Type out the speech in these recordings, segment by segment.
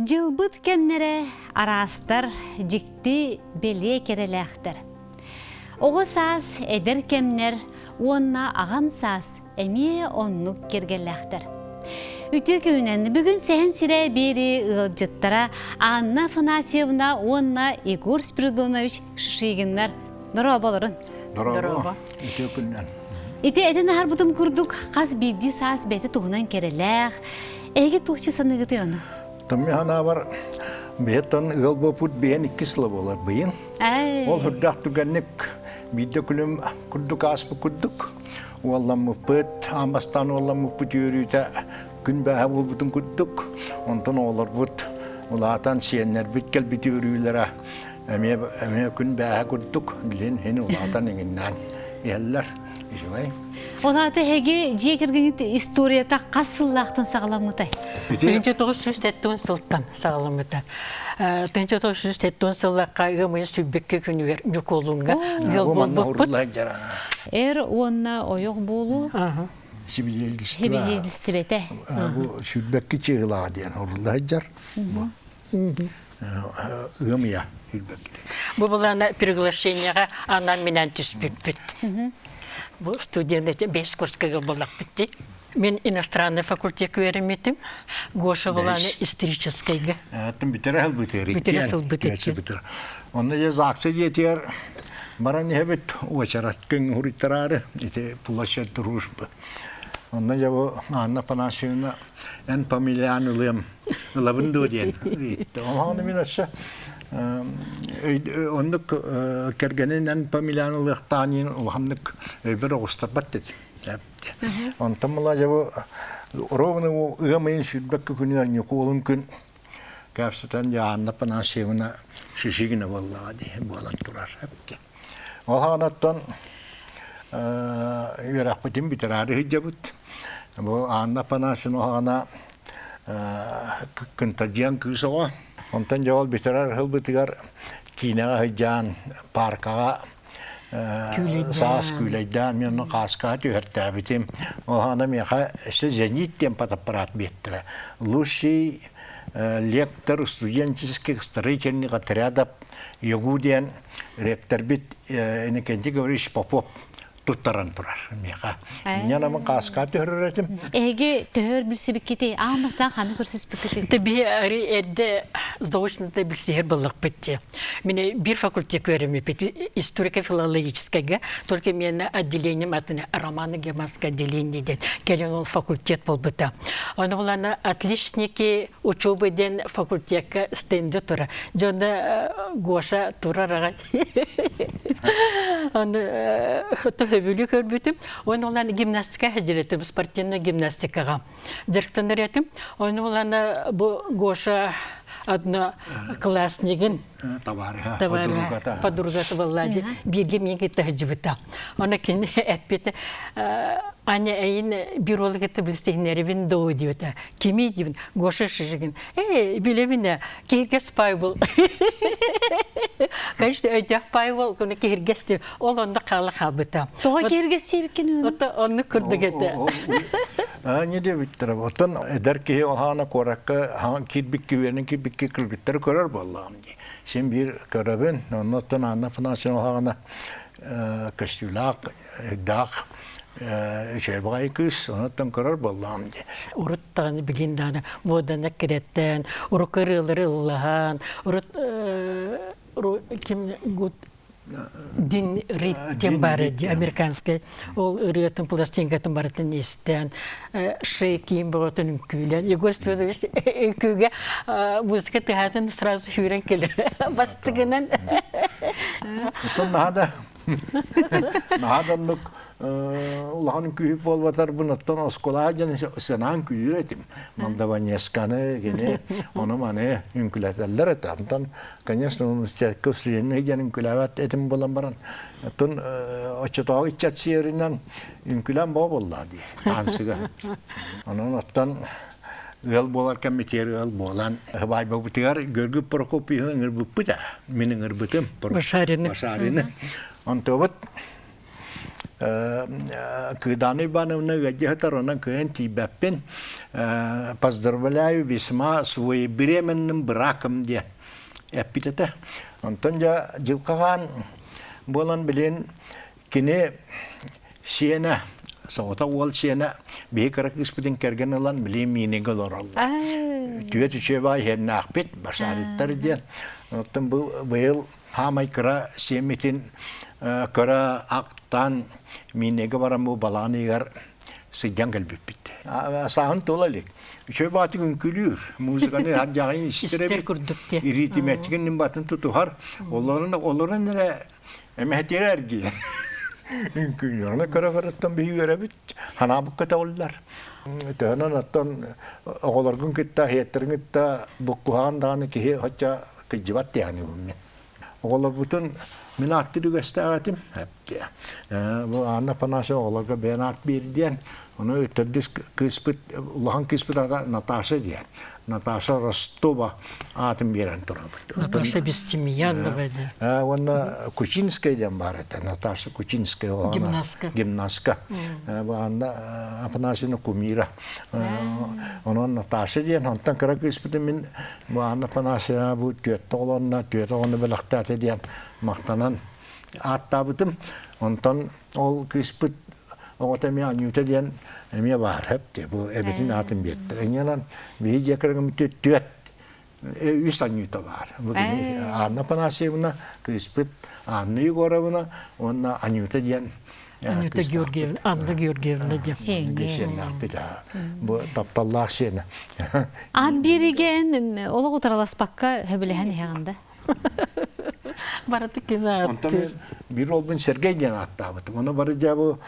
Дьылбыт кэмнэрэ араастар, дьикти бэлиэ кэрэлээхтэр. Оҕо саас, эдэр кэмнэр уонна аҕам саас эмиэ оннук кэргэллээхтэр. Үтүө күнүнэн бүгүн Сэһэн сирэ биэри ыалдьыттара Анна Афанасьевна уонна Егор Спиридонович Шишигиннар дорооболорун. Дорообо. Үтүө күнүнэн. Ити этин аһарбытым курдук хас биирдии саас бэйэтэ туһунан кэрэлээх. Эһиги туох саныыгытый ону? Томми ханаабар бэйэттэн ыал буолбут биһэн икки сыла буолар быйын. Ол үрдээх түгэнник биирдэ күлүм курдук ааспыт курдук уолламмыппыт, аан бастаан уолламмыппыт үөрүүтэ күн бээһэ буолбутун курдук. Онтон оҕолорбут улаатан сиэннэрбит кэлбит үөрүүлэрэ эмиэ эмиэ күн бээһэ курдук билин хин улаатан иҥиннээн иһэллэр. Үчүгэй. Ол аата эһиги дьиэ кэргэҥҥит историята хас сыллаахтан саҕаламмытай? 1970 сылтан саҕаламмыта. 1970 сыллаахха ыам ыйа сүүрбэккэ күнүгэр Ньукуолуҥҥа ыал буолбуппут. Эр уонна ойох буолуу сибидиэлистибэтэ. Бу сүүрбэкки чыһылаах диэн урулла сылдьар. Ыам ыйа сүүрбэкки. Бу былаана приглашениеҕа анаан минээн түспүппүт. Бу студент бэс курска буоллахпыт дии. Мин иностранный факультекка үөрэммитим. Гоша былаана историческайга. Аттым бүтэрэ сылбытыгар. Бүтэрэ сылбытыгар. Онно же ЗАГСа дьиэтигэр баран иһэбит уочарат көҥ уруйтараары ити площадь дружбы. Онно же бу Анна Афанасьевна эн фамилияны ылыам ылабын дуо диэн ыйытта. Ону мин өссө оннук кэргэнин эн фамилияны ылыахтаан иин улаханнык өйбөр оҕустарбат дедим. Онтон мыла дьэ бу ровно ыам ыйын сүүрбэккэ күнүгэр Ньукуолун күн кэпсэтэн дьэ Анна Афанасьевна Шишигина буоллаҕа дии буолан турар. Ол хаанаттан үөрэхпитин бүтэрээри сылдьабыт. Бу Анна Афанасьевна хаҕана кынтадьыан кыыс оҕо. Онтон дьэ ол бүтэрэр сылбытыгар киинэҕэ сылдьан паркаҕа саас күүлэйдээн мен онно хааскаҕа түһэртээбитим. Ол хаана миэхэ өссө «Зенит» диэн фотоаппарат биэртэрэ. Лучший лектор студенческих строительных отрядов ЯГУ диэн ректорбит Иннокентий Гаврилович Попов туттаран турар миэхэ. Инньэ намын хааска түһэрэр этим. Эһиги төһөр билсибиккити, аан бастаан ханна көрсүспүккүтүй? Биһи ари эрдэ заочно билсиһэр буоллахпыт дии. Мин биир факультет үөрэммиппит историко-филологическайга, только мен отделением атын романо-германское отделение диэн кэлин ол факультет буолбута. Ону булана отличники учебы диэн факультекка стенде тура. Дьоно Гоша турар аҕай. Аны төһөбүлү көрбүтүм. Оны улан гимнастика хадьырытым, спортивная гимнастикаға дьарыктанар этим. Оны улан бу Гоша однокласснигын товарища, подругата буолла бииргэ миин кытта сылдьыбыта. Оны кини эппитэ Аня эйин бюролог билсиһиннэрибин доо диэбитэ. Кими диибин? Гоша Шишигин. Эй, билэбин киһиргэс пай был. Конечно, өйдөөх пай бол, күнү киһиргэс диэн. Ол онно хаала хаалбыта. Тоҕо киһиргэс сиэбиккин Ото оннук курдук этэ. Не диэбиттэрэ. Оттон эдэр киһи оһаана куоракка киирбикки үөрэнэн киирбикки кыргыттары көрөр буоллаҕым дии. Син биир көрөбүн. Онно оттон Анна Афанасьевна оһаҕана көстүүлээх, даах үчүгэй баҕайы кыыс, онуттан көрөр буоллаҕым дии. Урут даҕаны билин даҕаны муоданы кирэттэн, урукку ырыалары ыллаһан, урут ким гуд Дин Рид диэн баар дии американскай ол ырыатын пластинкатын барытын истэн шейкин бөҕөтүн үҥкүүлэн Егор Спиридонович үҥкүүгэ музыка тыаһаатын сразу сүүрэн кэлэр бастыгынан Оттон наһаа да Наһаа да оннук улахан үҥкүүһүт буолбатарбын, оттон оскуолаҕа дьон сынаан күлүүр этим. Молдованесканы, кини ону-маны үҥкүлэтэллэр этэ. Онтон, конечно, университетка студенныы диэн үҥкүлээбэт этим буолан баран, оттон оччотооҕу ыччат сиэринэн үҥкүлээн боо буоллаа дии, таансыга. Онон оттон ыал буолар кэммитигэр ыал буолан, баайбабытыгар Георгий Прокопьевы ыҥырбыппыт ээ. Мин ыҥырбытым. Башарины. Башарины. Онтубут. Кыыдаана Ивановна ыалдьыһытар, онон кыайан тиийбэппин. Поздравляю весьма своевременным браком диэн эппит этэ. Онтон дьэ дьылҕаҕаан буолан билин кини сиэнэ, соҕотох уол сиэнэ биһи кыра кыыспытын кэргэн ылан билин миинигэ олороллор. Түөт үчүгэй иһэннээхпит, башариттар диэн. Оттон бу быйыл хаамай кыра сиэммитин кыра актан миинеге баран бу балаҕан ыйыгар сылдьан кэлбиппит. Сааһын туола илик. Үчүгэй баатык үҥкүүлүүр, музыканы хаддьаҕын истэр эбит, иритимэтигин батын тутуһар. Олорун олорун эрэ эмэһэтиэрэ эргийэр. Үҥкүүлүүр. Оны көрө-көрөттөн биһи үөрэбит, ханаабыкка көтөҕүллэр. Төһөнөн оттон оҕолоргун кытта, иһиэттерин кытта буккуһаҕан даҕаны киһи оччо кыдьыбат диэхини мин. Оҕолорбутун мин ааттыыр үгэстээх этим. Бу Анна Афанасьева оҕолорго бэйэн аат биэр диэн, ону төрдүс кыыспыт, улахан кыыспыт аата Наташа диэн. Наташа Ростова аатын биэрэн турабыт. Наташа Бестемьянова диэн. Уонна Кучинская диэн баар этэ. Наташа Кучинская. Гимнастка. Гимнастка. Бу Анна Афанасьевна кумира. Онон Наташа диэн, онтон кыра кыыспытын мин Бу Анна Афанасьевна бу түөрт оҕолонно, түөрт оҕону бэлэхтээтэ диэн махтанан ааттаабытым. Онтон ол кыыспыт оҕото эмиэ Анюта диэн эмиэ баар хөп дии. Бу эбэтин аатын биэртэр. Инньэнэн биһи дьиэ кэргэммит түөрт үс Анюта баар. Бу кини Анна Афанасьевна, кыыспыт Анна Егоровна уонна Анюта диэн Анюта Георгиевна, Анна Георгиевна диэн. Сиэннээхпит. Бу тапталлаах сиэнэ. Аат биэриген олох утараласпакка хөбүлэһэн иһэҕин да? Барыты ким Онтон биир уолбун Сергей диэн ааттаабытым. Ону бары дьэ бу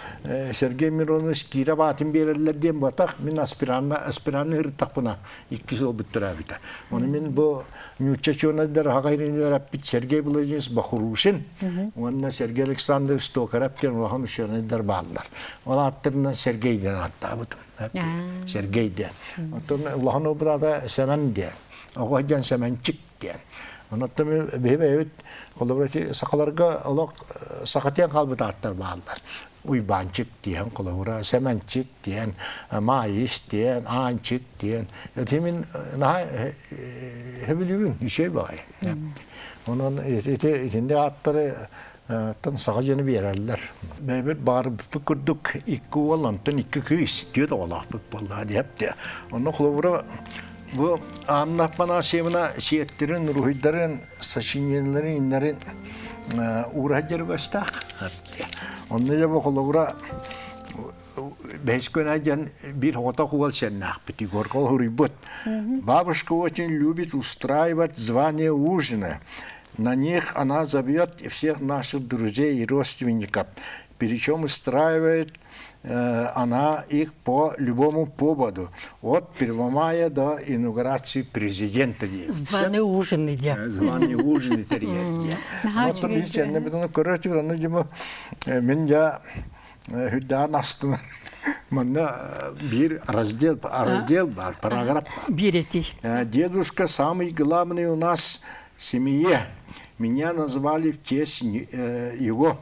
Сергей Миронович Киров аатын биэрэллэр диэн буотах. Мин аспиранна аспиранны ырыттахпына икки сыл бүттэрээбитэ. Ону мин бу ньуучча учуонайдар аҕа үөрэппит Сергей Владимирович Бахрушин уонна Сергей Александрович Токарев диэн улахан учуонайдар бааллар. Ол ааттарынан Сергей диэн ааттаабытым. Сергей диэн. Оттон улахан уобурата Сэмэн диэн. Оҕо диэн Сэмэнчик диэн. Онон биһи бэйэбит холобура сахаларга олох сахатыйан хаалбыт ааттар бааллар. Уйбаанчык диэн холобура, Сэмэнчик диэн, Маайыс диэн, Аанчык диэн. Ити мин наһаа сөбүлүүбүн, үчүгэй баҕайы. Онон ити итинник ааттары тан саха дьону биэрэллэр. Бэйэбит баарбыт курдук икки уол, онтон икки кыыс, түөрт оҕолоохпут буоллаҕа диэп. Онно холобура бу Анна Афанасьевна сиэттэрин, уруһуйдарын, сочинениеларын, иннэрин уураһа дьарыгастаах. Онно дьэ бу холобура бэһис күн диэн биир оҕотох уол сэннээхпит Егорка уруйбут. Бабушка очень любит устраивать звание ужина. На них она зовет всех наших друзей и родственников. Причем устраивает она их по любому поводу. От 1 мая до инаугурации президента. Званый ужин диэн. Званый ужин тэрийэр диэн. Онтон биир сэннэ битаны көрөр аны дьымы мин я хүддаан астына манна биир раздел раздел бар, параграф бар. Биир этий. Дедушка самый главный у нас в семье. Меня назвали в честь его.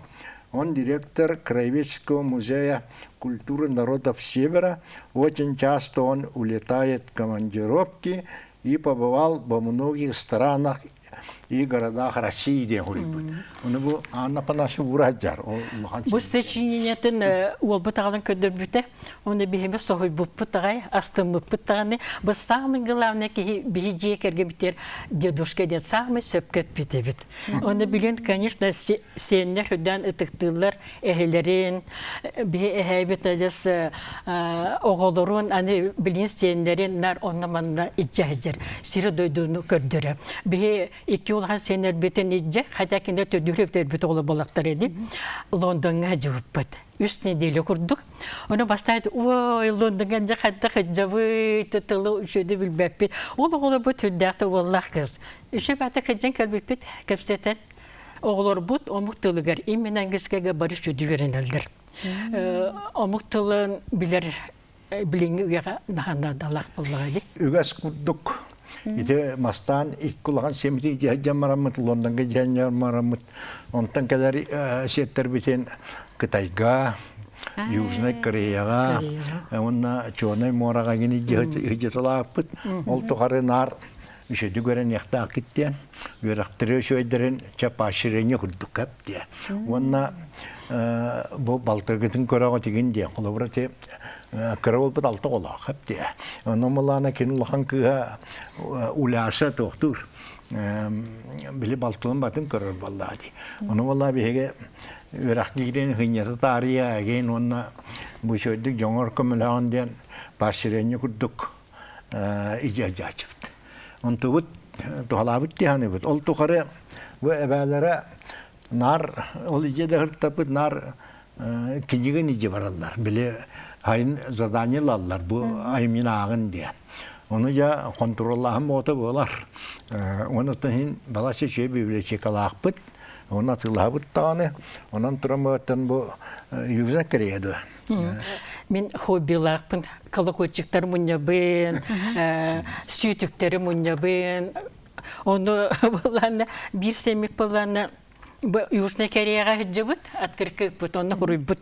Он директор Краеведческого музея культуры народов Севера. Очень часто он улетает в командировки и побывал во многих странах и городах России диэн хоруйбут. Ону бу Анна Афанасьевна ураһдьар. Бу сочинениетын уолбут аҕалан көрдөрбүтэ. Оны биһиги соһуйбуппут аҕай, астыммыппыт даҕаны. Бу самый главный киһи биһи дьиэ кэргэммитигэр дедушка диэн самый сөпкө эппит эбит. Оны билин, конечно, сиэннэр үрдээн ытыктыыллар эһэлэрин, биһи эһээбит адьас оҕолорун, аны билин сиэннэрин нар онно-манна илдьэ сылдьар, сири-дойдуну көрдөрө. Биһи икки улахан сиэннэрбитин илдьэ, хотя кинилэр төрдүһү төрбүт оҕолор буоллахтар ини, Лондоҥҥа сылдьыбыппыт. Үс неделя курдук. Ону бастаан ой, Лондоҥҥа дьэ хайдах сылдьабыт, тылы үчүгэйдик билбэппит. Ол оҕолорбут сүрдээх да уоллаах кыыс. Үчүгэй баата кырдьан кэлбиппит, кэпсэтэн. Оҕолорбут омук тылыгар именно английскайга бары сүдү үөрэнэллэр. Омук тылын билэр билиҥҥи үйэҕэ наһаа наадалаах буоллаҕа дии. Үгэс курдук. Ити мастаан икки улахан сиэмити дьиһэдьэн бараммыт, Лондонга дьиһэн бараммыт. Онтон кэлэр сиэттэрбитин Кытайга, Южнай Кореяҕа уонна Чернай муораҕа гини дьиһэталааппыт. Ол тухары наар үчүгэй үөрэниэхтаахкыт диэн үөрэхтэри үчүгэйдэрин чэ поощрение курдук кэп диэ. Уонна бу балтыргытын көрөҕө тигин диэн холобура ти кыра буолбут алта оҕолоох эп диэ. Онон мулаана кини улахан кыыһа Уляша туохтуур били балтылын батын көрөр буоллаа дии. Ону буоллаа биһиги үөрэх киирин хынньата таарыйа эгин уонна бу үчүгэйдик дьоҥор көмөлөһөн диэн поощрение курдук идьиадьааччыбыт. Онтубут туһалаабыт диһаныбыт. Ол тухары бу эбээлэрэ наар ол идьэ да һыртаппыт наар кинигин идьэ бараллар. Били айын задание ылаллар бу айымньын ааҕын диэн. Ону дьэ хонтуруоллааһын буота буолар. Онуттан иһин балачча үчүгэй библиотекалаахпыт. Оны атыылаһабыт даҕаны. Онон туран бу Южная Корея дуо? Мин хоббилаахпын колокольчиктар мунньабын, сүүтүктэри мунньабын. Ону буллаанна биир сэмик буллаанна Южная Кореяҕа сылдьыбыт, открытка онно хуруйбут.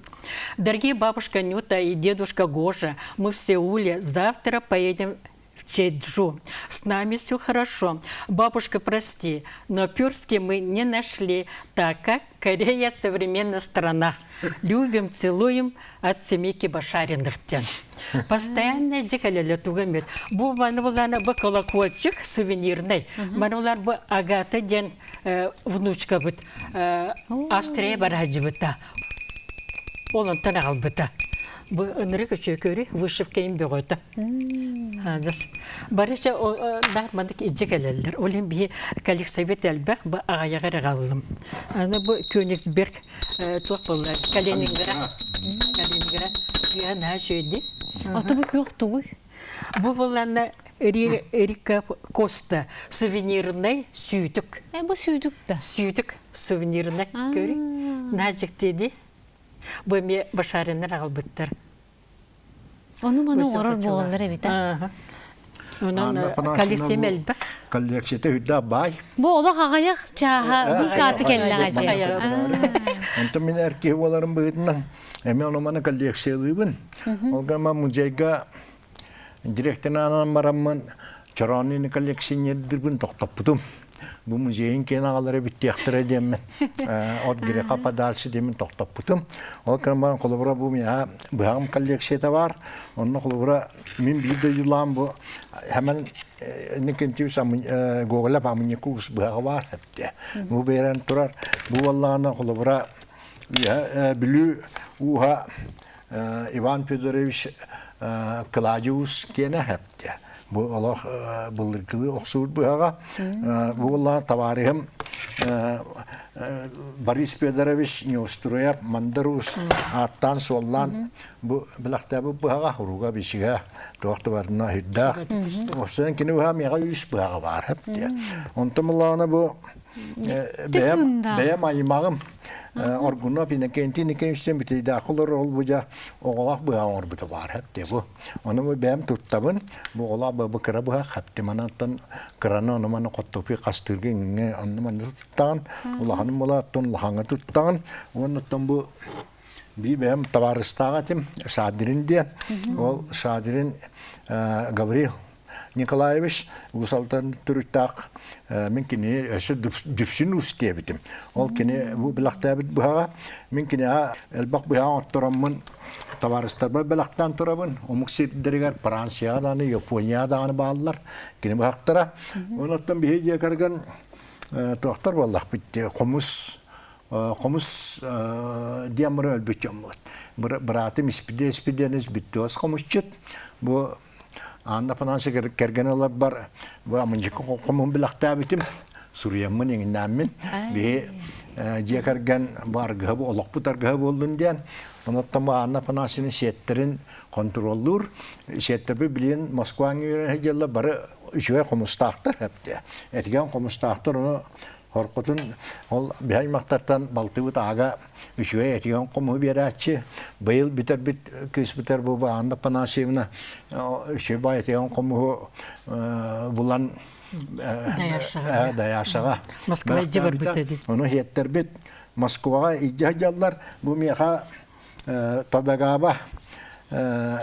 Дорогие бабушка Нюта и дедушка Гоша, мы в Сеуле, завтра поедем в Чеджу. С нами все хорошо. Бабушка, прости, но перски мы не нашли, так как Корея современная страна. Любим, целуем от семейки Башариных диэн. Постоянно дьикэлэлэ тугамет. Бу маны булана бу колокольчик сувенирный. Маны булар бу Агата диэн внучкабыт Австрия бараһдьыбыта. Ол онтон аҕалбыта. Бу ынырык үчүөкөрү вышивкайын бөҕөтө. Барыча да мандык ижи кэлэллэр. Ол иһин биһи коллекциябыт элбэх, бу аҕайаҕар аҕаллым. Аны бу Кёнигсберг туох буолла? Калининград. Калининград. Тыа наһаа үчүгэйди. Ото бу күөх тугуй? Бу буолланна Рика Коста сувенирный сүүтүк. Э, бу сүүтүк да. Сүүтүк сувенирный көрү. Наһаа дьиктиди. Бу эмиэ Башариннар аҕалбыттар. Ону маны оҥорор буолаллар эбит а? Онон коллекция элбэх. Коллекцията үрдэ баай. Бу олох аҕыйах чааһа быыкааты кэллэҕэ дьэ. Онтон мин эр киһи буоларым быһыытынан эмиэ ону маны коллекциялыыбын. Ол гынан музейга директорынан бараммын чорооннуйну коллекционердирбин тохтоппутум. Бу музейын киэн аҕалара бүттүөхтэрэ диэммин от греха подальше диэммин тохтоппутум. Ол кэнэн баран холобура бу миэхэ быһаҕым коллекцията баар. Онно холобура мин биир дойдулаам бу хэмэн Никентьевич Гоголев Амыньякус быһаҕа баар эбитэ. Бу бэйэрэн турар. Бу буоллаҕына холобура Бүлүү ууһа Иван Федорович Кладиус киэнэ эптэ. Бу олох былыргылыы охсубут быһаҕа. Бу буоллаҕа табаарыһым Борис Федорович Неустроев Мандар Уус ааттаан-суоллаан бу билэхтээбит быһаҕа уруга бичигэ туох да барына үрдээх. Осуон кини быһа миэхэ үс быһаҕа баар эптэ. Онтон буллаҕына бу бэйэм бэйэм аймаҕым Оргунов Иннокентий Никитичтэн бүтейдаах олорор ол бу дьа оҕолоох быһа оҥорбута баар хэпте бу. Ону бу бэйэм туттабын. Бу оҕолоох бу кыра быһа хэпте манантан кыраны ону маны хоттопи хастыырга иҥҥэ онну маны туттаҕын. Улаханым була оттон улахаҥҥа туттаҕын. Уоннаттан бу биир бэйэм табаарыстаах этим Шадрин диэн. Ол Шадрин Гаврил Николаевич Уус Алдан төрүттээх мин кинини өссө Дүпсүн уус диэбитим. Ол кини бу бэлэхтээбит быһаҕа мин киниэхэ элбэх быһаҕа оҥоттороммун табаарыстарбар бэлэхтээн турабын. Омук сирдэригэр Францияҕа даҕаны, Японияҕа даҕаны бааллар кини быһахтара. Онон биһи дьиэ кэргэн туохтар буоллахпыт хомус хомус диэн бары өлбүт дьоммут. Быраатым Испидиэн Испидиэнис бүттүөс хомусчут. Бу Анна Афанасьевна кэргэн ыларбар бу амынчыка хомун билэхтээбитим, суруйаммын иҥинээммин биһи дьиэ кэргэн бу аргыһа бу олохпут аргыһа буоллун диэн онуттан бу Анна Афанасьевна сиэттэрин контроллуур сиэттэрбит билигин Москваҕа үөрэнэ сылдьаллар бары үчүгэй хомустаахтар эптэ этигэн хомустаахтар ону. Хоркутун ол биһи аймахтартан балтыбыт аага үчүгэй этигэн хомуһу биэрээччи. Быйыл бүтэрбит кыыспытар бу Анна Панасьевна үчүгэй баай этигэн хомуһу булан Даяшаҕа. Москва илдьэ барбыта дии. Ону иһиэттэрбит Москваҕа илдьэ сылдьаллар. Бу миэхэ Тадагаба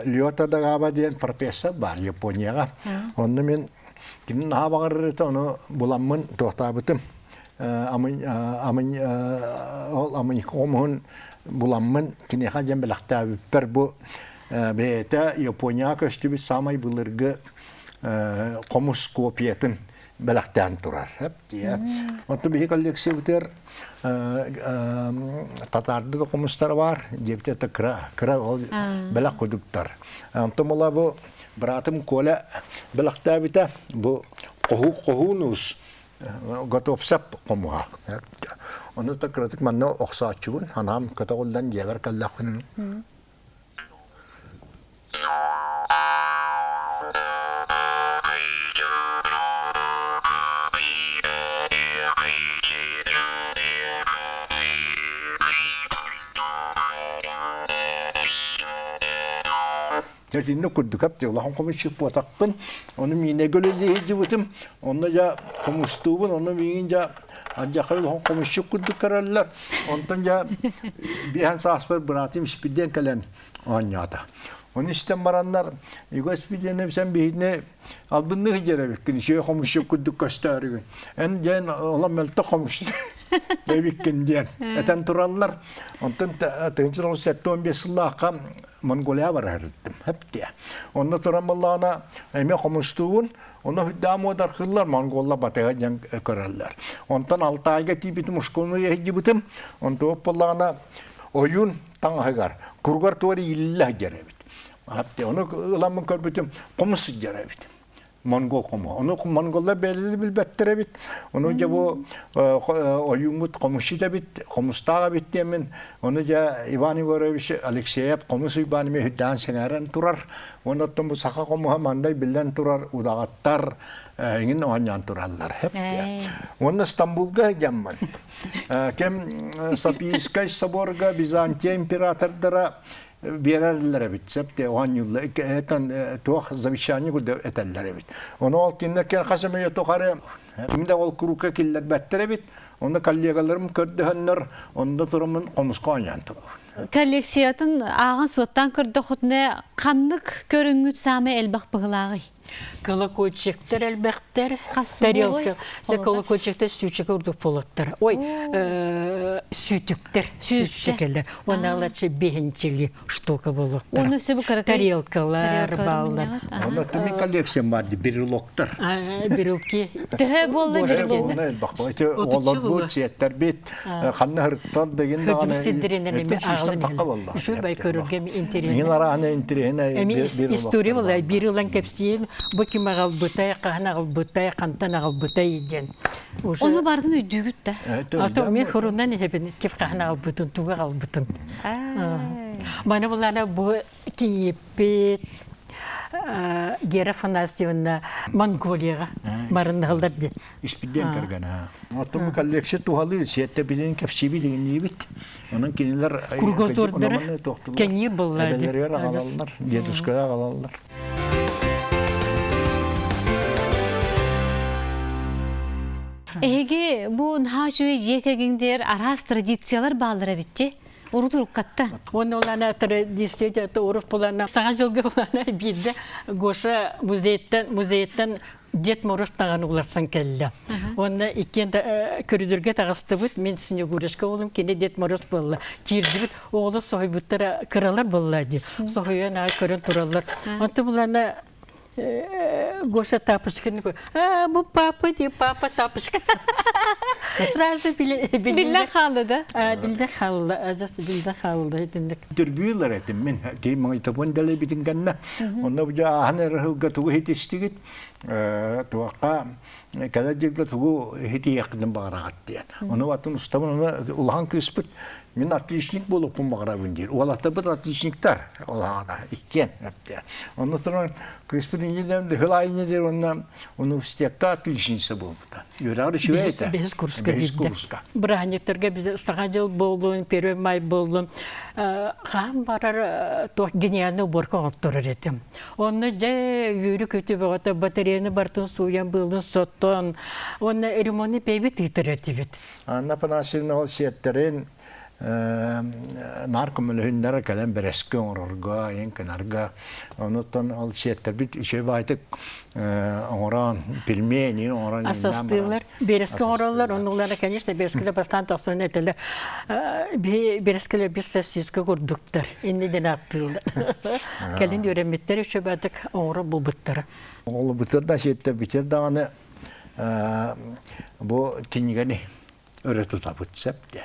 Лео Тадагаба диэн профессор баар Японияҕа. Онно мин кимин наһаа баҕарар этэ, ону буламмын туохтаабытым. Амын амын ол амын хомуһун буламмын киниэхэ дьэн бэлэхтээбиппэр бу бэйэтэ Японияҕа көстүбүт саамай былыргы хомус копиятын бэлэхтээн турар. Оттон биһи коллекциябытыгар татаарды да хомустара бар, диэбитэ это кыра, кыра ол бэлэх кудуктар. Онтон була бу братым Коля бэлэхтээбитэ, бу хоһуу хоһуунус готовсап хомуһа. Ону та кыратык манна охсооччубун, анаам көтөҕүллэн дьиэбэр кэллэхпин Итинник курдук апте улахан хомусчут буотахпын, ону миинэгэ үлэлии сылдьыбытым, онно дьэ хомустуубун, ону миигин дьэ алдьархай улахан хомусчут курдук көрөллөр. Онтон дьэ биэһэн сааспар быраатым Испирдиэн кэлэн оонньоото. Ону истэн бараннар, Егор Испирдиэнэбис эн биһигини албынныы сылдьар эбиккин, үчүгэй хомусчут курдук көстөөрүгүн. Эн диэн олом мөлтөх хомусчут эбиккин диэн этэн тураллар. Онтон 1975 сыллаахха Монголия барар иттим. Хэптиэ. Онно туран буоллаҕына эмиэ хомустуубун, онно хүддээх муодархыыллар монголлар батыга диэн көрөллөр. Онтон Алтайга тиийбитим ушкуну иһдьибитим. Онтуоп буоллаҕына ойуун таҥаһыгар куругар туора ииллэ сылдьар эбит. Ону ыламмын көрбүтүм хомус сылдьар эбит. Монгол хомуһа. Ону монголлар бэйэлэри билбэттэр эбит. Ону дьэ бу ойууҥҥут хомусчут эбит, хомустаах эбит диэммин, ону дьэ Иван Егорович Алексеев хомус Уйбаан эмиэ үрдээн сэҥээрэн турар. Уонна оттон бу саха хомуһа мандай биллэн турар удаҕаттар эҥин оонньоон тураллар. Уонна Стамбулга сылдьаммын. Кэм Софийскай соборга Византия императордара биэрэллэр эбит сөп те оонньуулла этэн туох завещание курдук этэллэр эбит ону ол кинилэр кэн хас эмэ тухары ким да ол куруука киллэрбэттэр эбит онно коллегаларым көрдөһөннөр онно тураммын хомуска оонньоон турабын Коллекциятын ааҕан суоттаан көрдөххүтүнэ ханнык көрүҥҥүт саамай элбэх быһылааҕый? Колокольчиктар элбэхтэр. Хас Тарелка. Колокольчиктар сүүчэкэ курдук буолуттар. Ой, сүүтүктэр, сүүчэкэлэр. Уоналачы бэһинчили штука буолуттар. Оны сөбү каракай. Тарелкалар, баллар. Онно түмүк коллекциям бар брелоктар. Брелки. Төһө буолла брелок? Оны элбэх. Эти олорбут, сиэттэрбит, ханна хырыттар деген даҕаны Үчүгэй көрөргө интэриэһинэй. Мин арааны интэриэһинэй Эми история буолла биир ылан кэпсиин бу ким аҕалбытай, хаһан аҕалбытай, хантан аҕалбытай диэн. Уже Ону бардын өйдүүгүт да. Ато мен хурунан иһэбин ким хаһан аҕалбытын, тугу аҕалбытын. Маны булана бу кийиппит Гера Афанасьевна Монголияҕа барынналар диэн. Испидиэн кэргэнэ. Оттон бу коллекция туһалыы сиэттэ билин кэпсиибит иҥниибит. Онон кинилэр Кругозордара кэҥиир буолла. Эбэлэригэр аҕалаллар, дедушкаҕа аҕалаллар. Эһиги бу наһаа үчүгэй дьиэ кэргэҥдэр араас традициялар бааллар эбитчи. Урут уруккатта. Уонна улаана традиция урут булана саҥа дьылга булана биирдэ Гоша музейтан музейтан Дед Мороз таҕан уларсан кэллэ. Уонна иккиэн көрүдүргэ таҕыстыбыт. Мин Снегурочка уолум, кини Дед Мороз буолла. Киирдибит, оҕолор соһуйбуттара кыралар буолла дии. Соһуйан аҕай көрөн тураллар. Онтон булана Гоша тапочканы а бу папа ди папа тапочка. Сразу биллэ хаалла да? Биллэ хаалла, адьас биллэ хаалла итинник. Интервьюлар этим мин тей магнитофон дэлэбитин кэннэ. Онно бу ааһан эрэ сылга тугу хитистигит туохха кэлэр дьылга тугу хитиэххитин баҕараҕыт диэн. Ону атын устабын ону улахан кыыспыт мин отличник буолуохпун баҕарабын диир. Уолаттарбыт отличниктар улахана иккиэн эптэ. Онно туран кыыспыт иннинэн хыл айы. отделение диир уонна университекка отличница буолбута. Үөрэҕэр үчүгэй этэ. Бэһис курска Бэһис биирдэ. курска. Бырааһынньыктарга биз Саҥа дьыл буоллун, Первый май буоллун, хаһан барар туох гениальный уборка оҥотторор этим. Онно дьэ үөрүү-көтүү бөҕөтө батареяны бартын сууйан, быылын соттон, уонна ремонт бэйбит ыытар этибит. Анна Афанасьевна ол сиэттэрин наар көмөлөһүннэрэ кэлэн бэрэски оҥорорго, айан кынарга. Онуттан ол сиэттэрбит үчүгэй баайтык оҥорон, пельмени оҥорон Асастыылар, бэрэски оҥороллор, оннулара, конечно, бэрэскилэр бастаан тахсан этэлэр. Бэрэскилэр бис сосиска курдуктар, инни диэн ааттыыллар. Кэлин үөрэммиттэр үчүгэй баайтык оҥоро булбуттара. Оҕолорбутугар да сиэттэрбитигэр даҕаны бу кинигэни өрө тутабыт сөп диэ.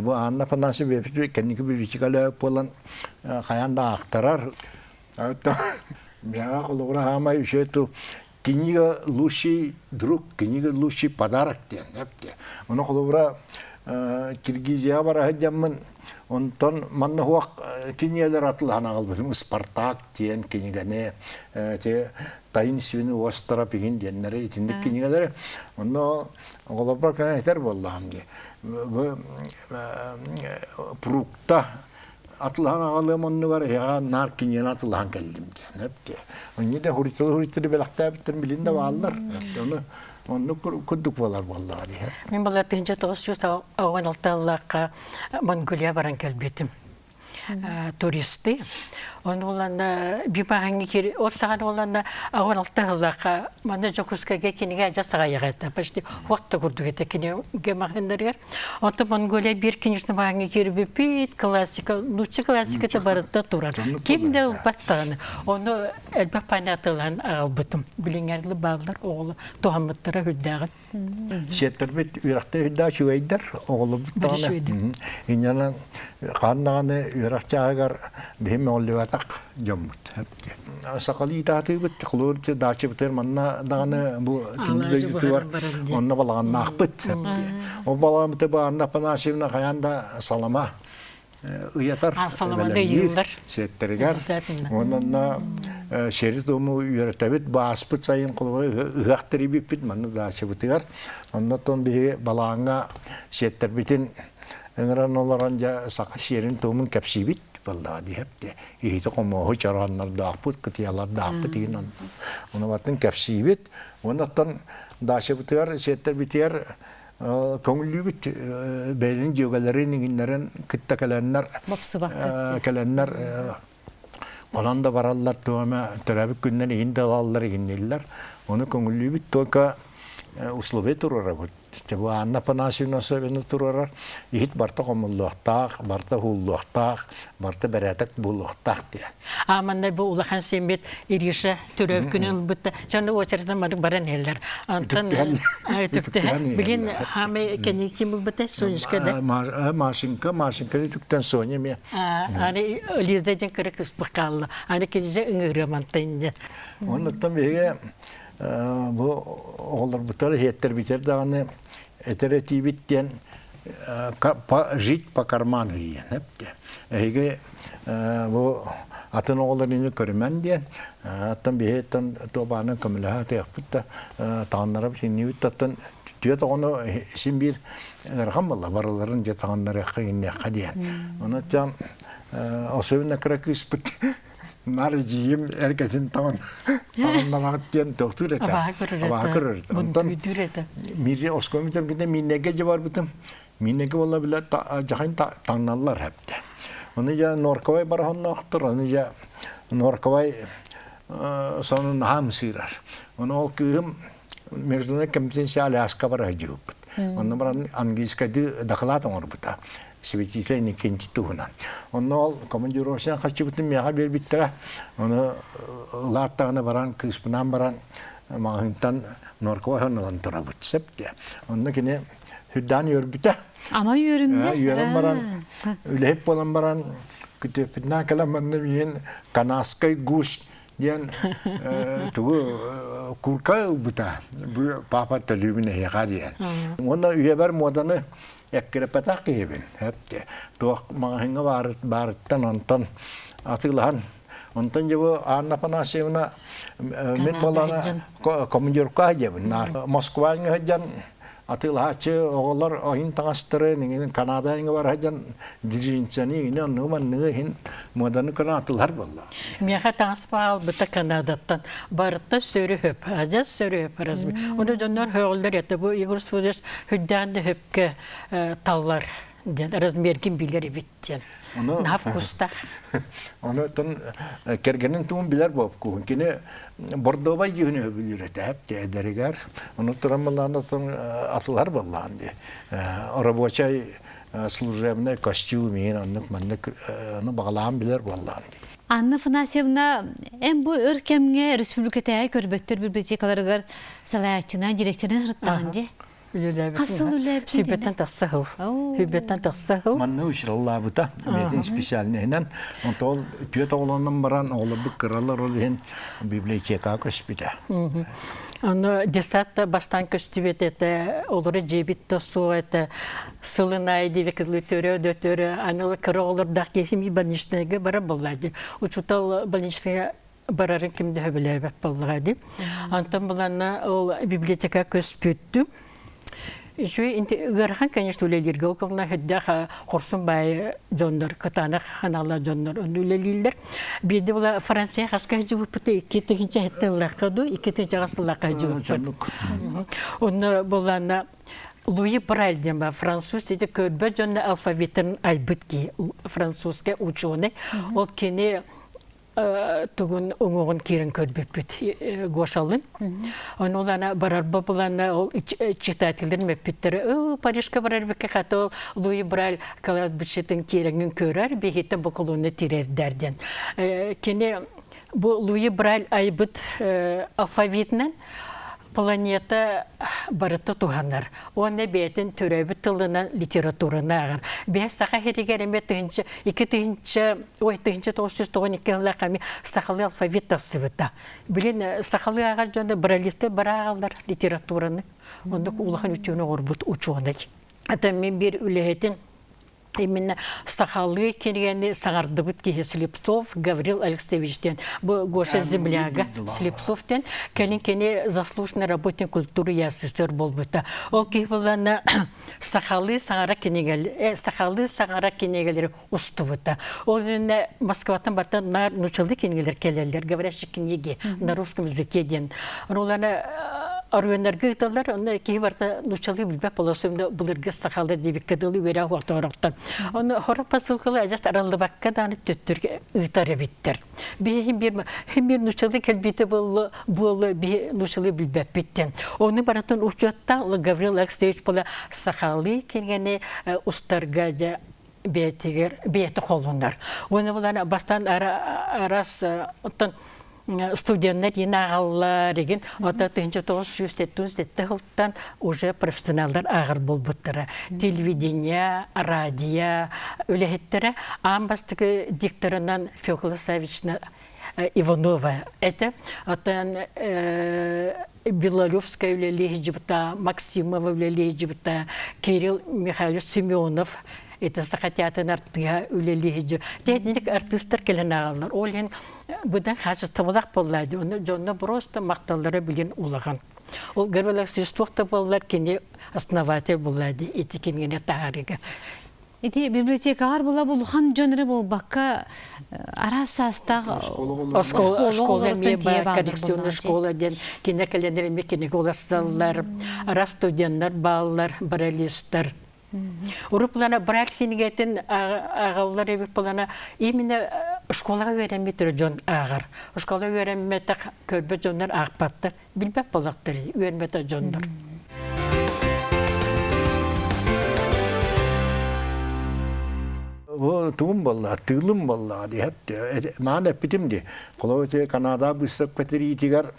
Бу Анна Афанасьева кэнники библиотекалаах буолан хайаан да аахтарар. Миэхэ холобура хаамай үчүгэй тыл книга лучший друг, книга лучший подарок диэн эпте. Ону холобура Киргизияҕа бара сылдьаммын онтон манна хуох кинигэлэр атылаһан аҕалбытым Спартак диэн кинигэни таинственный остров игин диэннэри итинник кинигэлэри онно оҕолорбор кэлэн этэр буоллаҕым дии бу фрукта атылаһан аҕалыам оннугар эһиэхэ наар кинигэни атылаһан кэллим диэн эпти онньу да хуриттары хуриттары бэлэхтээбиттэрин билин да бааллар ону оннук курдук буолар буоллаҕа дии Мин была 1996 ыллаахха Монголия баран кэлбитим туристы. Оны оланна бимаһаңы кир ол саҕана оланна аҕан алта сыллаахха манна Дьокуускайга кинигэ адьас саҕайаҕа этэ почти хуакта курдук этэ кинигэ маҕаһыыннарыгар. Онтон Монголия биир кинишни маҕаһыҥҥа киирбиппит классика нуучча классиката барыта турар. Ким да ылбат даҕаны. Ону элбэх панятылаан аҕалбытым. Билиҥҥэ бааллар оҕолор туһаммыттара үрдээҕин. Сиэттэрбит үөрэхтэ үрдээх үчүгэйдэр, оҕолорбут даҕаны инньэнэн хаан даҕаны үөрэх чааһыгар биһи мөҕүллүбэтэх дьоммут. Сахалыы итаатыыбыт, холобур даачыбытыгар манна даҕаны бу түмүк дойдутугар онно балаҕаннаахпыт. Ол балаҕаммыты Анна Афанасьевна хайаан да салама ыйатар бэлэмниир сиэттэригэр уонна сиэри-туому үөрэтэбит бааспыт сайын холобура ыһыах тэрийбиппит манна даачабытыгар оннотон биһиги балааҥҥа сиэттэрбитин ыҥыран олорон дьэ саха сиэрин-туомун кэпсиибит буоллаҕа диэхпит иһити хомуоһу чорооннордоохпут кытыйалардаахпыт иһин ону батын кэпсиибит уонна даачабытыгар сиэттэрбитигэр Көҥүллүүбүт бэйэлэрин дьүөгэлэрин иҥиннэрин кытта кэлэннэр кэлэннэр онон да бараллар туох эмэ төрөөбүт күннэр иһин да ылаллар иһинниллэр ону көҥүллүүбүт только условия туруорабыт бу Анна Афанасьевна особенно туруорар иһит барта хомуллуохтаах барта уһуллуохтаах барта бэрээдэк буолуохтаах диye А манна бу улахан сиэммит Ириша төрөөбүт күнүн ылбытта. Дьону уочаратынан маннык баран иһэллэр. Онтон үтүктүһэн. Билин хаамай кэнники ким ылбыта? Сонечка да? Машенька, Машенька үтүктэн Соня эмиэ. Аны Лиза диэн кыра кыспыт хаалла. Аны кинизе ыҥырыа мантан дьэ. Оннуттан биһиги бу оҕолорбутар иһиэттэрбитэр даҕаны этэр этиибит диэн жить по карману диэн эпте. Эһиги бу атын оҕолор ини көрүмэн диэн оттон биһиттэн туобаанан көмөлөһө атыахпыт да таҕыннарабыт иннибит таттан түөрт оҕону син биир ыарахан буолла барыларын дьэ таҕыннарыахха инниэххэ диэн. Ону тям особенно кыра кыыспыт нар эдьиийим эргэтин таҕын таҕыннараҕыт диэн тохтуур этэ. Абааһы көрөр этэ. Онтон мири оскуола бүтэргитэ мииннэгэ дьэ барбытым. Мииннэгэ буолла билэ дьахын таҥналлар хэптэ. Оны дьэ норковай барахонноохтор, оны дьэ норковай сонун наһаа ымсыырар. Оны ол кыыһым международный компетенция Аляска бара сылдьыбыппыт. Онно баран английскайдыы доклад оҥорбута. Святитель Никентий туһунан. Онно ол командировочнай харчыбытын миэхэ биэрбиттэрэ. Ону ылааттаҕына баран кыыспынаан баран маҕаһыынтан норковай ылан турабыт сөп диэ. Онно кини сүрдээн үөрбүтэ. Ама үөрүмнэ. Үөрэн баран үлэһит буолан баран күтүөппүтүнээн кэлэн манна миин канадскай гусь диэн тугу курка ылбыта. Бу папа төлүүбүн эһиэхэ диэн. Уонна үйэбэр муоданы эккирэппэтэх киһибин. Туох маҕаһыыҥҥа баарыттан онтон атыылаһан. Онтон дьэ бу Анна Афанасьевна мин буолана командировка сылдьабын. Москваҕа сылдьан атыылаһааччы оҕолор ойун таҥастарын иҥин Канада иҥэ бар сылдьан джинсаны иҥин оннугу манныгы иһин муоданы көрөн атыылаһар буолла. Миэхэ таҥас баалбыта Канадаттан барыта сөрү хөп, адьас сөрү хөп размер. Ону дьоннор һөҕүллэр этэ бу Егор Спудович үрдээн да хөпкө таллар диэн размергин билэр эбит диэн. Наһаа вкустаах. Ону тон кэргэнин туун билэр буолкуһун. Кини бордовай дьүһүнү өбүлүүр этэ эдэригэр. Ону туран былаан отон атылар боллаан ди. Рабочай служебный костюм иин оннук маннык ону бағалаан билэр боллаан ди. Анна Афанасьевна, эн бу өр кэмҥэ республикатааҕы көрбөттөр библиотекаларыгар салайааччынан, директорынан сырыттаҕын дии. Үлэлээбит. Хас сыл үлэлээбитин Сүүбэттэн тахса сыл. Сүүбэттэн тахса сыл. Манна учраллаабыта, бэйэтин специальныйынан. Онтон түөрт оҕолонон баран, оҕолорбут кыралар ол иһин библиотекаҕа көспүтэ. Ону десятта бастаан көстүбэт этэ, олору дьиэбит да суох этэ. Сылын аайы диэби кызылы төрө да төрө, аны кыра оҕолордоох киһи больничныйга барар буолла дии. Учуутал больничныйга барарын ким да сөбүлээбэт буоллаҕа дии. Онтон буланна ол библиотека көспүттүм. Үчүгэй ыарахан, конечно, үлэлииргэ ол кэмҥэ үрдээх хорсун баай дьоннор, кытаанах ханаалаах дьоннор онно үлэлииллэр. Биирдэ була Франция хаска сылдьыбыппыт 2007 ыллахха дуу, 2008 сыллаахха сылдьыбыппыт. Онно буланна Луи Брайль диэн бар француз ити көрбөт дьонно алфавитын айбыт киһи, французскай ученый. Ол кини тугун уҥуоҕун киирэн көрбүппүт Гошалын. Ону улана барарба булана ол читателлэр мөппүттэрэ Парижка барар бикке хата ол Луи Брайль кладбищетын киэрэҥин көрөр биһиттэн бу колонна тирэрдэр диэн. Кини бу Луи Брайль айбыт алфавитынан планета барыта туһанар. Уонна бэйэтин төрөөбүт тылынан литератураны ааҕар. Бэйэ саха сиригэр эмиэ тыһыынча, 2000, ой, 1992 сыллаах эмиэ сахалыы алфавит тахсыбыта. Билин сахалыы ааҕар дьоно бралисты бара ааҕаллар литератураны. Оннук улахан үтүөнү оҥорбут учуонай. Это мин биир үлэһитим именно сахалыы кинигэни саҥардыбыт киһи Слепцов Гаврил Алексеевич диэн бу Гоша Земляга Слепцов диэн кэлин кини заслуженный работник культуры СССР буолбута. Ол киһи булана сахалыы саҥара кинигэлэр сахалыы саҥара кинигэлэри устубута. Ол иннинэ Москваттан бартан наар нучалыы кинигэлэр кэлэллэр, говорящие книги на русском языке диэн. Оланы оройуоннарга ыыталлар, онно киһи барыта нууччалыы билбэт болосуҥда былыргы сахалар диэбиккэ дылы үөрэх ортоорохтон. Ону хорох посылкалар адьас араллыбакка даҕаны төттөргө ыытар эбиттэр. Биһи биир биир нууччалыы кэлбитэ буолла буолла биһи нууччалыы билбэппиттэн. Ону барытын учуоттаан Гаврил Алексеевич буола сахалыы кинигэни устарга дьэ бэйэтигэр бэйэтэ холунар. Уонна булан бастаан арас оттон студеннар иин ааҕаллар игин ота 1977 сылтан уже профессионаллар ааҕар буолбуттара. Телевидение, радио үлэһиттэрэ аан бастакы дикторынан Фёкла Савична Иванова этэ. Оттон Белорусская үлэлии сылдьыбыта, Максимова үлэлии сылдьыбыта, Кирилл Михайлович Семенов это Саха театрын артыыһа үлэлии сылдьыбыт. Техник артыыстар кэлэн ааҕаллар. Ол иһин быдан хаачыстыбалаах буолла дии. Онно дьонно просто махталлара билин улахан. Ол Гаврил туох да буоллар кини основатель буолла дии ити кинигини таһаарыыга. Ити библиотекаҕар була улахан дьон эрэ буолбакка араас саастаах оскуола школа эмиэ баар коррекционная школа диэн кине кэлэннэр эмиэ кинигэ уларсаллар араас студеннар бааллар бралистар Урут булана браль кинигэтин ааҕаллар эбит булана именно школаҕа үөрэммит дьон ааҕар. Школа үөрэммэтэх көрбөт дьоннор аахпаттар, билбэт буоллахтар үөрмэтэх дьоннор. Бу тугум буолла, тыылым буолла диэт наан эппитим дии. Холобур Канада быыстапка тириитигэр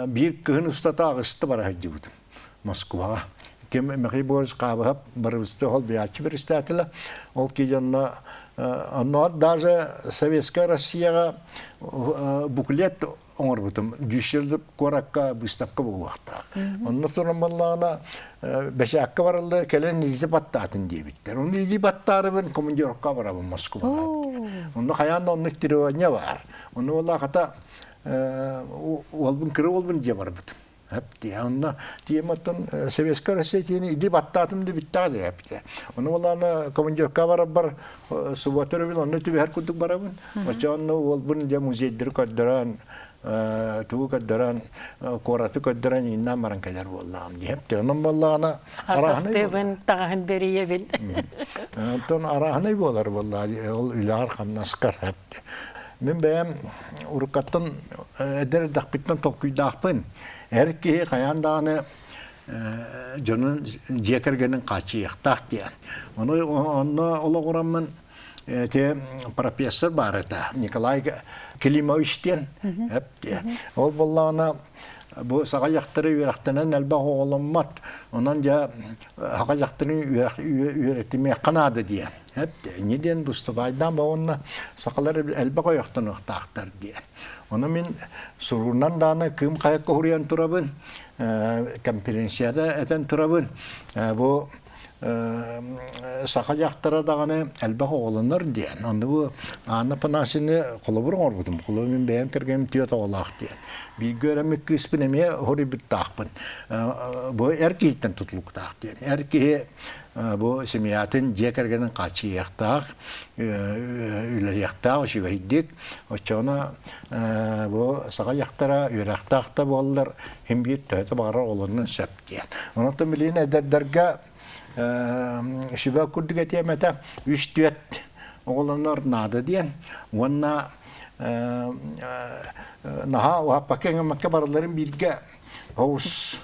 биир кыһын устата аҕыста бара сылдьыбытым. Москваҕа. Ким Михаил Борисович Хаабыһап барыбысты ол бияччы председателя. Ол ки дьонно онно даже Советская Россияга буклет оҥорбутум. Дюссельдорф куоракка выставка буолуохтаах. Онно туран баллаҕына бэчээккэ бараллар кэлэн илдьи баттаатын диэбиттэр. Онно илии баттаарыбын командировка барабын Москваҕа. Онно хайаан да оннук требование баар. Онно буолла хата уолбун кыра уолбун дьиэ барбытым. Онно тиэматтан Советская Россия тиэни иди баттаатым да бүттэҕэ диэбитэ. Ону буоллаҕына командировка барарбар суббота өрөбүл онно түбэһэр курдук барабын. Оччо онно уолбун дьэ музейдары көрдөрөн, тугу көрдөрөн, куораты көрдөрөн ииннээн баран кэлэр буоллаҕым диэбитэ. Онон буоллаҕына Асастыбын, таҕаһын бэрийэбин. Онтон арааһынай буолар буоллаҕа ол үлэҕэр-хамнаскар. Мин бэйэм уруккаттан эдэр эрдэхпиттэн толкуйдаахпын. Эр киһи хайаан даҕаны дьонун дьиэ кэргэнин хааччыйыахтаах диэн. Ону онно олоҕураммын те профессор баар этэ Николай Климович диэн. Ол буоллаҕына бу саха дьахтары үөрэхтэнэн элбэх оҕоломмот. Онон дьэ саха дьахтарын үөрэтимиэххэ наада диэн. Эп диэн бустубайдаан ба уонна сахалар элбэх ойохтонуохтаахтар диэн. Ону мин суруунан дааны кыым хайакка хуруйан турабын, конференцияда этэн турабын. Бу саха дьахтара даҕаны элбэх оҕолонор диэн. Онно бу Анна Панасины холобур оҥорбутум. Холобур мин бэйэм кэргэним түөрт оҕолоох диэн. Бииргэ үөрэммит кыыспын эмиэ хоруйбуттаахпын. Бу эр киһиттэн тутулуктаах диэн. Эр киһи бу семьятын дьиэ кэргэнин хааччыйыахтаах, үлэлиэхтээх үчүгэйдик. Оччоҕуна бу саха дьахтара үөрэхтээх да буоллар, син биир төһөтө баҕарар олорунун сөп диэн. Онон билигин эдэрдэргэ сүбэ курдук этиэм этэ, үс-түөрт оҕолонор наада диэн уонна наһаа уһаппакка-иҥэммэккэ барыларын бииргэ оҕус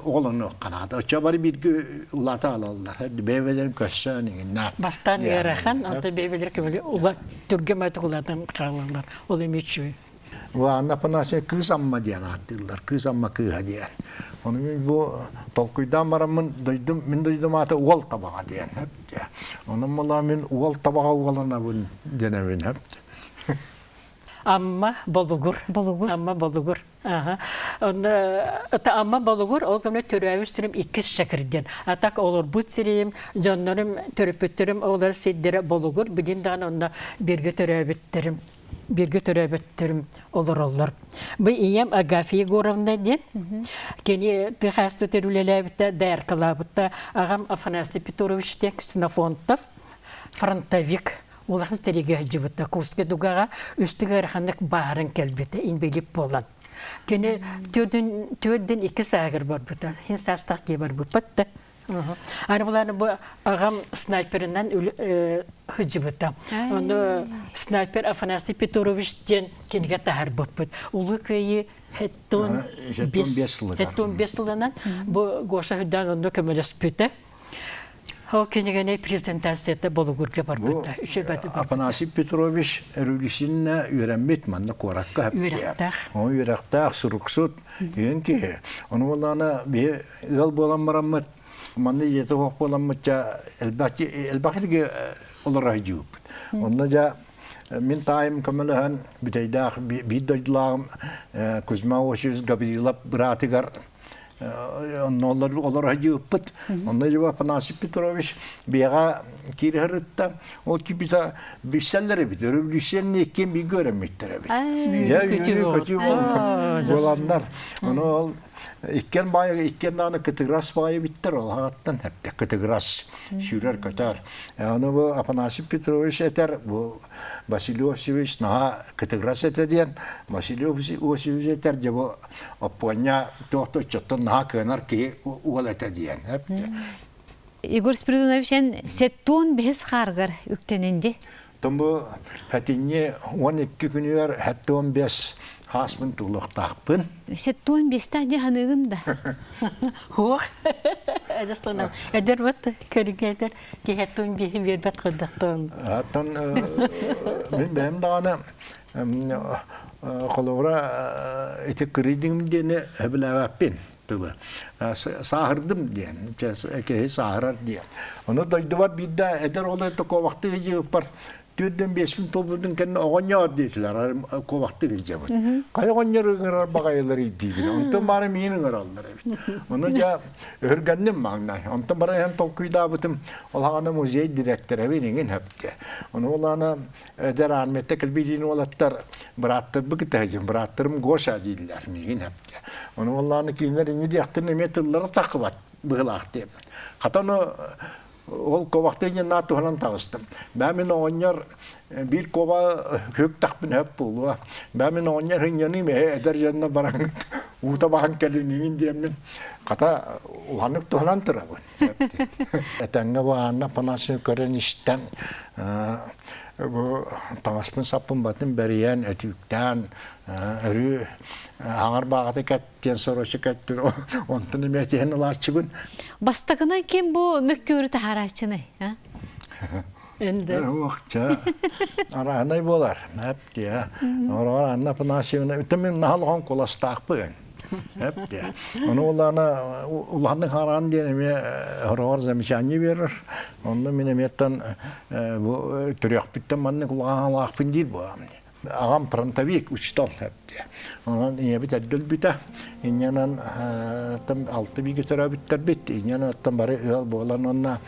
оҕолонуохха наада. Оччо бары бииргэ улаата алаллар. Бэйэ-бэйэлэрин көрсөн иҥиннээн. Бастаан ыарахан, онто бэйэ-бэйэлэр көмөлө ула түргэн баҕайытык улаатан хаалаллар. Ол эмиэ үчүгэй. Анна Афанасьевна Кыыс Амма диэн ааттыыллар. Кыыс Амма кыыһа диэн. Ону мин бу толкуйдаан бараммын дойдум, мин дойдум аата Уол Табаҕа диэн. Онон буолаа мин Уол Табаҕа уоланабын дэнэбин. Амма Болугур. Болугур. Амма Болугур. Аха. Онно Амма Болугур ол кэмҥэ төрөөбүт сирим иккис Чакыр диэн. А так олорбут сирим, дьоннорум, төрөппүттэрим олорор сирдэрэ Болугур. Билин даҕаны онно бииргэ төрөөбүттэрим бииргэ төрөөбүттэрим олороллор. Бу ийэм Агафья Егоровна диэн. Кини тыа хаһаайыстыбатыгар үлэлээбитэ, дояркалаабыта. Аҕам Афанасий Петрович диэн Ксенофонтов, фронтовик. Улахан сэриигэ сылдьыбыта. Курскай дугаҕа үстүк ыараханнык бааһыран кэлбитэ, инбэлиит буолан. Кини төрдүн, төрдүн икки сааһыгар барбыта. Хин саастаах киһи барбыппыт да. Аны буланы бу аҕам снайперынан сылдьыбыта. Ону снайпер Афанасий Петрович диэн кинигэ таһаарбыппыт. Улуу Кыайыы 75 сылынан бу Гоша Хыдан онно көмөлөспүтэ. Ол кинигэни презентацията Болугурга барбыта. Афанасий Петрович Рүлүсиннэ үөрэммит манна куоракка Үөрэхтээх. Ол үөрэхтээх суруксут үйэн киһи. Ону буоллаҕына биһи ыал буолан бараммыт манна ийэтэ суох буоламмыт дьэ элбэх элбэх илги олоро сылдьыбыппыт. Онно дьэ мин таайым көмөлөһөн бүтэйдээх биир дойдулааҕым Кузьма Осипович Гаврилов быраатыгар онно олоро сылдьыбыппыт. Онно дьэ Афанасий Петрович биэҕэ киирэ сырытта. Ол киирбитэ билсэллэр эбит. Өрөбүлүүссүйэни иккиэн бииргэ үөрэммиттэр эбит. Дьэ үөрүү-көтүү буоланнар. Ону ол иккиэн баайы иккиэн даҕаны кытыгырас баайы эбиттэр. Ол аҕаттан эптэ кытыгырас сүүрэр-көтөр. Ону бу Афанасий Петрович этэр, бу Василий Осипович наһаа кытыгырас этэ диэн, Василий Осипович этэр, дьэ бу Оппуонньа туох да оччоттон наһаа кыанар киһи уол этэ диэн. Егор Спиридонович эн сеттуон бэһис хааргар үктэнин ди. Тон бу хэтинни 12 күнүгэр 75 хааспын тулуохтаахпын. Сеттуон бестах дьэ ханыгын да. Хуох. Эдэр эдэр вот көрүгэтер киһеттун биһи биэрбэт кырдахтан. Аттан мин бэйэм даҕаны холобура ити кырыйдыҥ диэни сөбүлээбэппин. тылы. Сааһырдым диэн, киһи сааһырар диэн. Ону дойдубар биирдэ эдэр оҕолор куобахтыы сылдьыбыппар түөрдэн биэспин туолбутун кэннэ оҕонньоор диэтилэр, куобахтыы сылдьабыт. Хайа оҕонньор ыҥырар баҕайылар диибин. Онтон баара миин ыҥыраллар эбит. Ону дьэ өһүргэнним маҥнай. Онтон баран иһэн толкуйдаабытым, ол хаҕана музей дириэктэрэбин иҥин хөптө. Ону ол ана эдэр армията кэлбиилиин уолаттар бырааттарбы кытта сылдьым, бырааттарым Гоша дииллэр миигин хөптө. Ону ол кинилэр инньэ диэхтэрин эмиэ тыллара таххыбат быһылаах диэммин. Хата ону ол куобахтыы диэн туһанан таҕыстым. Бээ мин оҕонньор биир куоба хөк тахпын хөп буолуо. Бээ мин оҕонньор хынньаныым эһэ эдэр дьонно бараҥыт уута баһан кэлиниҥин диэммин хата улаханнык туһанан турабын. Этэҥҥэ бу Анна Афанасьевна көрөн истэн бу таҥаспын саппын батын бэрийэн өтүүктээн өрүү аҥар бааҕата кэт диэн сорочу кэттин онтон эмиэ тиһэн ылааччыбын. Бастакынан ким бу мөккүөрү таһаарааччыный? Энде. Уохча араанай буолар. Эп дия. Ороор Анна Афанасьевна үтэмин наһалҕан куластаахпын. Эп дия. Ону улаана улаханнык хараан диэн эмиэ хороҕор замечание берер. Онно мин эмиэттэн бу төрүөхпүттэн маннык улахан диир буолам. Аҕам фронтовик учтал эпти. Онон ийэбит эрдэ өлбүтэ. Инньэнэн там алты бигэ төрөөбүттэрбит. Инньэнэн оттон бары ыал буолан онно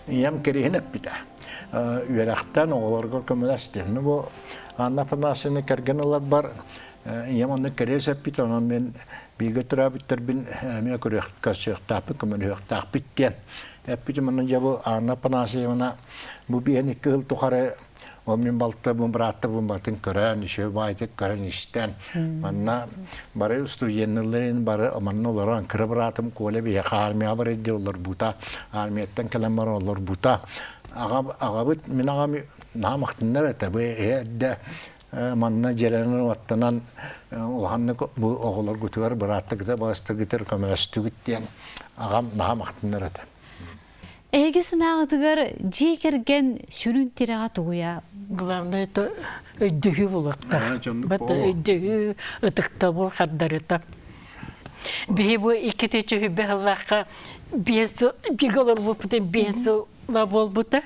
ийэм кэриһин эппитэ. Үөрэхтэн оҕолорго көмөлөстүм. Ну бу Анна Афанасьевна кэргэн ыларбар ийэм онно кэриэс эппит, онон мен бииргэ төрөөбүттэрбин эмиэ көрүөхтаахпыт, көмөлөһүөхтаахпыт диэн эппитим. Онно дьэ бу Анна Афанасьевна бу биһэн икки сыл тухары Ол мин балтыбын, бырааттарбын бартын көрөн, үчүгэй баайтык көрөн истэн, манна бары студенныларын бары манна олорон, кыра быраатым Коля биһиэхэ армияҕа барар олорбута, армияттан кэлэн баран олорбута. Аҕабыт, мин аҕам наһаа махтанар этэ, бу эрдэ манна дьиэлэнэн уоттанан улаханнык бу оҕолоргутугар, бырааттаргытыгар, балыстаргытыгар көмөлөстүгүт диэн аҕам наһаа махтанар этэ. Эһиги санааҕытыгар дьиэ кэргэн сүрүн тирэҕэ тугуйа? Главное это өйдөһүү булуохтаах. Бата өйдөһүү, ытыктабыл хардарыта. Биһи бу иккити чүһүбэ сыллаахха биэс сыл бииргэ олорбуппутун биэс сыл буолбута.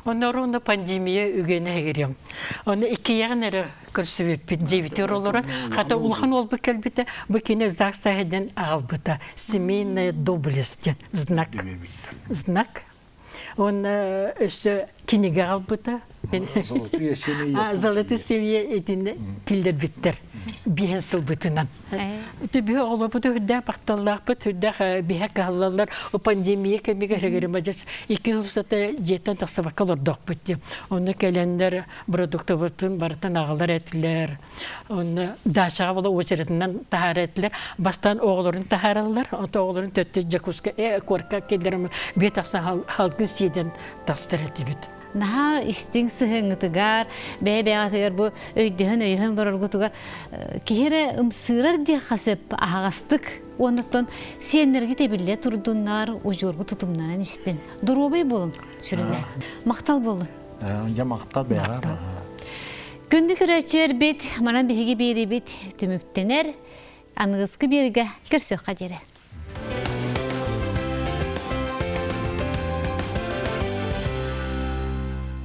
Онно ровно пандемия үгэнэ кириэм. Оны иккиэҕин эрэ көрсүбүппүт дьиэбитигэр олорон, хата улахан уолбут кэлбитэ, бу кини ЗАГС диэн аҕалбыта. Семейная доблесть диэн знак. Знак. Уонна өссө кинигэ аҕалбыта. Золотые семьи. Золотые семьи итинне киллэрбиттэр. Биһэн сылбытынан. Биһи оҕолорбут үрдээх бахталлаахпыт, үрдээх биһэ кыһаллаллар. Пандемия кэмигэр хэгиримадьас икки сыл устата дьиэттэн тахсыбакка олордохпут диэн. Онно кэлэннэр продуктабытын барытын аҕалар этилэр. Онно дачаҕа була очередынан таһаарар этилэр. Бастаан оҕолорун таһаараллар, онтон оҕолорун төттө Дьокуускай э, куоракка киллэрэн биэ тахсан халгын сиэтэн тахсар этибит. Наһаа истиҥ сыһыаҥҥытыгар, бэйэ-бэйэҕитигэр бу өйдөһөн-өйөһөн олороргутугар киһи эрэ ымсыырар диэххэ сөп аһаҕастык уоннаттан сиэннэргэ тэбиллэ турдуннар, удьуоргу тутумнанан истин. Доруобай буолуҥ сүрүнэ. Махтал буолун. Дьэ махтал бэйэҕэр. Күндү көрөөччүлэрбит, манан биһиги биэрибит түмүктэнэр. Аныгыскы биэригэ көрсүөххэ диэри.